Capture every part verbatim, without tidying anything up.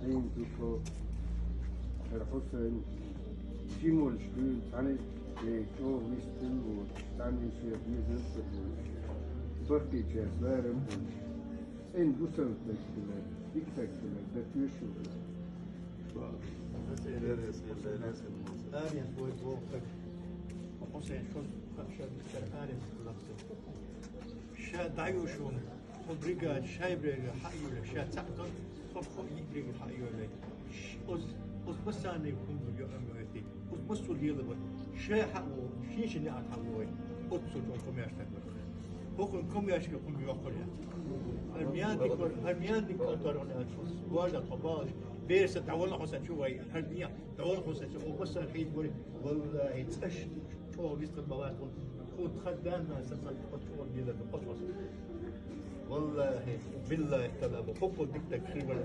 Хьуна дукха, хӀара Хьусайн, ши молаш дуьйна цхьаьна, э, чӀогӀа вистхилла воцуш, цхьаьна шен безам а ца боцуш, баккхийчаьрца ларам а боцуш, цӀена бусалба стаг хилар, дика стаг хилар, дан тоьшалла ду. Аренца вай бохург, Хьусайн, шуна хаа, ша дикачара аренца хиларца. Ша дӀаюьйш ву. Кху бригада, шай бригада хьа а йолуш, ша цхьаъ дан, кху, кху йиъ бригада хьа а йолуш. Ш-, оз, оз массарна хӀума ю, ам йойтий. Оз массо а лела бара. Шай хьа а ву, шен-шен неӀалт хьа а ву вай. Оццул чӀогӀа комаьрша стаг вара. ХӀокхуьнан комаьршачун хӀума йоккхур яц. ХӀара мянник вара, хӀара мянник кӀантор вара аьлла. Важа тхо балаш. Берса дӀавала хьо сан чу вай. ХӀара дия дӀавала хьо сан чу. Оха массарна хьийта вара. Валлахьи, цӀаш чӀогӀа вистхила ма вац хьуна. Хьуна тхан дан-нана санна, хьо чӀогӀа лелар ду, хьо чӀогӀа. Валлахьи, биллахьи, талла бу, хӀокхул дика стаг хир вара.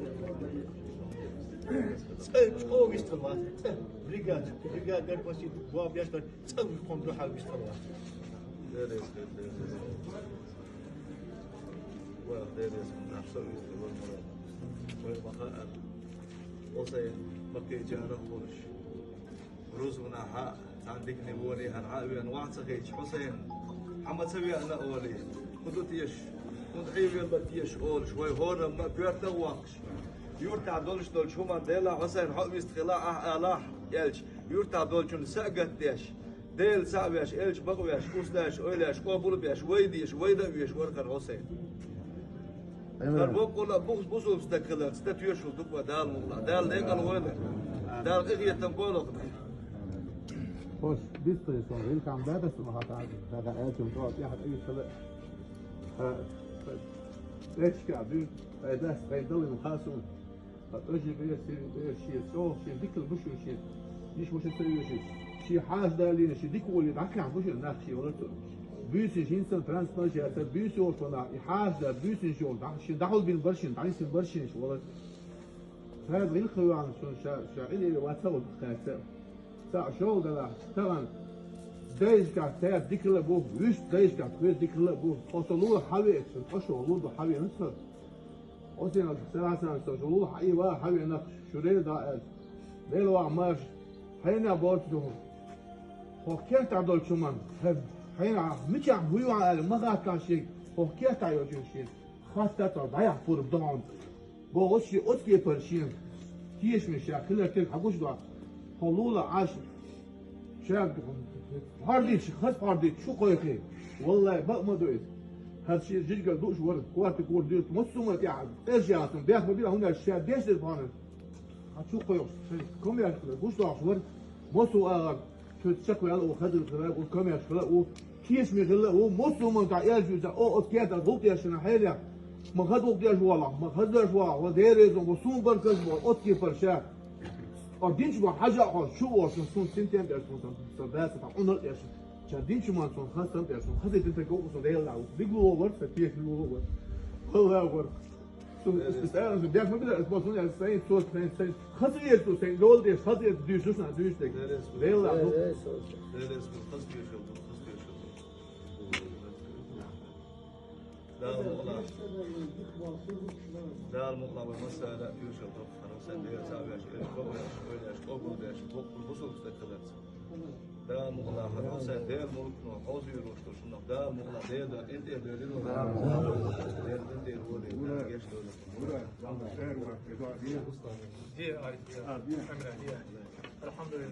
ЦӀа чӀогӀа вистхила вац, цӀа. Бригада, бригада дар паси, ва беш дар, цӀа хӀума дуьхьал вистхила вац. Ва, Делера, нах со вистхила вара. Вай ма хаара. Хьусайн, Маккечара а волуш. Рузбанахь а цхьана дикане волий, хӀара хьа а веана, ваха ца хиъча, Хьусайн, хьан ма ца веана олий, хӀун ду теша, хӀунда Ӏийвелла теша олуш, вай хӀораммо а коьрта а воккхуш, юьртахь долуш долчу хӀуманна, Делахь, Хьусайн, хьо а вистхила, ахь алахь, аьлча, юьртахь долчунна са а гатдеш, Дела цхьаъ веш, элча бакъвеш, устазаш, ойлаш къобал а беш, вай дийша, вай дан а веш вара хӀара Хьусайн. Амин. ХӀара боккъала а бу-, бусалба стаг хиларца дан тоьшалла ду-кх вай, Дала мукъалахь. Дала декъала войла. Дала къинхетам бойла-кх. Хьош, бистхила сон, вилхам баьбас ма хьата, хьата аьлча, тӀо тӀехьа тӀе виссала. Ха, ха, тӀечка, дуьйна, ай дас, ай далина хасун. Ткъа тӀо ши бер, сири бер, шен, чӀогӀа шен дикал бу шен, шен. Йиш ма шу ца йоьшуш. Шен хьажа далийна, шен дика волий, дӀакхехьа бу шен нах шен валар цо. Буьйсанаш хӀинца транспортажа яцара, буьйса йолуш ванахь, и хьажа да, буьйсанаш йолуш, дӀа-, шен дӀахьулбина бара шен, дӀанисбина бара шен, шен валар. Цаьрца гӀиллакх хилла ваьлла шуна ша, ша къинхетам вац ца волу кхаьчча. Цхьаъ шолгӀа делахь, тахана дайшкахь цаьрца дикал а бу, вуьшта дайшкахь тхоьца дикал а бу. Ткъа со лула хьан веача, ткъа шо лула ду хьан веана ца. Хьусайн, салам, салам, со жулула хьан и ваха хьан веана, шу рейла да аьлла. Дела ваха марш, хьайна боцу ду. ХӀокху кертахь долчу хӀуманна, хьайна мичахь хӀуй ван аьлла, ма хаттахь шега, хӀокху кертахь йолчу шена. Хатта цо дӀаяхьа пурба догӀун. Бохуш шен оцу кепара шена. Тешаме ша хилар терга хьан гуш доц. Хьо лула Ӏаш. Ша хьардича, хаза хьардича, шу кхойкхий. Валлай, бакъ ма ду иза. ХӀара шен жижигал дууш вара, корта гур дуьрта, массо а ма тӀехь, къерш яцун, бех ма бира, хӀунда аьлча ша деш деза пхьана. Хьан чу кхойкхуш, шайн комаьрша хилар гуш дохуш вара, массо а агӀор, шуьца чекхваьлла а ву, хаза хилла а ву, комаьрша хилла а ву, тешаме хилла а ву, массо а ма тӀехь, аьлла шуьца, о, оцу кертахь гӀуллакх деш шуна хьелехь, ма хаза гӀуллакх деш валахь, ма хаза деш валахь, ва дерриг а ма суна бара хаза боху, оцу кепара ша. Ткъа динчу бан хьажа а хьо, шу а волчун, суна синтем беш, суна сан, сан баьца, сан Ӏунал а эш. Ша динчу ман суна хаза сан тӀеш, суна хаза динчу гов суна Дела ву. Диг лугӀу вара, сан пеш лугӀу вара. Аллах вара. Суна, э, сан, сан беш ма била, ас бо суна, ас сайн, цо сайн, сайн. Хаза вер цо сайн, гол деш, хаза вер дуьйш, дуьйш, дуьйш дег. Дела ву. Дела ву, хаза вер шел, хаза вер шел. Дала мукъалахь. Дала мукъалахь вай массара а тоьшалла доккху хьан, сайн дера цхьа а веш, эль кхо а веш, вай деш, къобал деш, боккхур бусалба стаг хиларца. Дала мукъалахь хьан, сайн Дела мулкно, хьоза йоьруш долу шуна, Дала мукъалахь Дела дара, интӀера дерриг а. Дела интӀера волий, Дала геш долу. Алхьамдулиллах.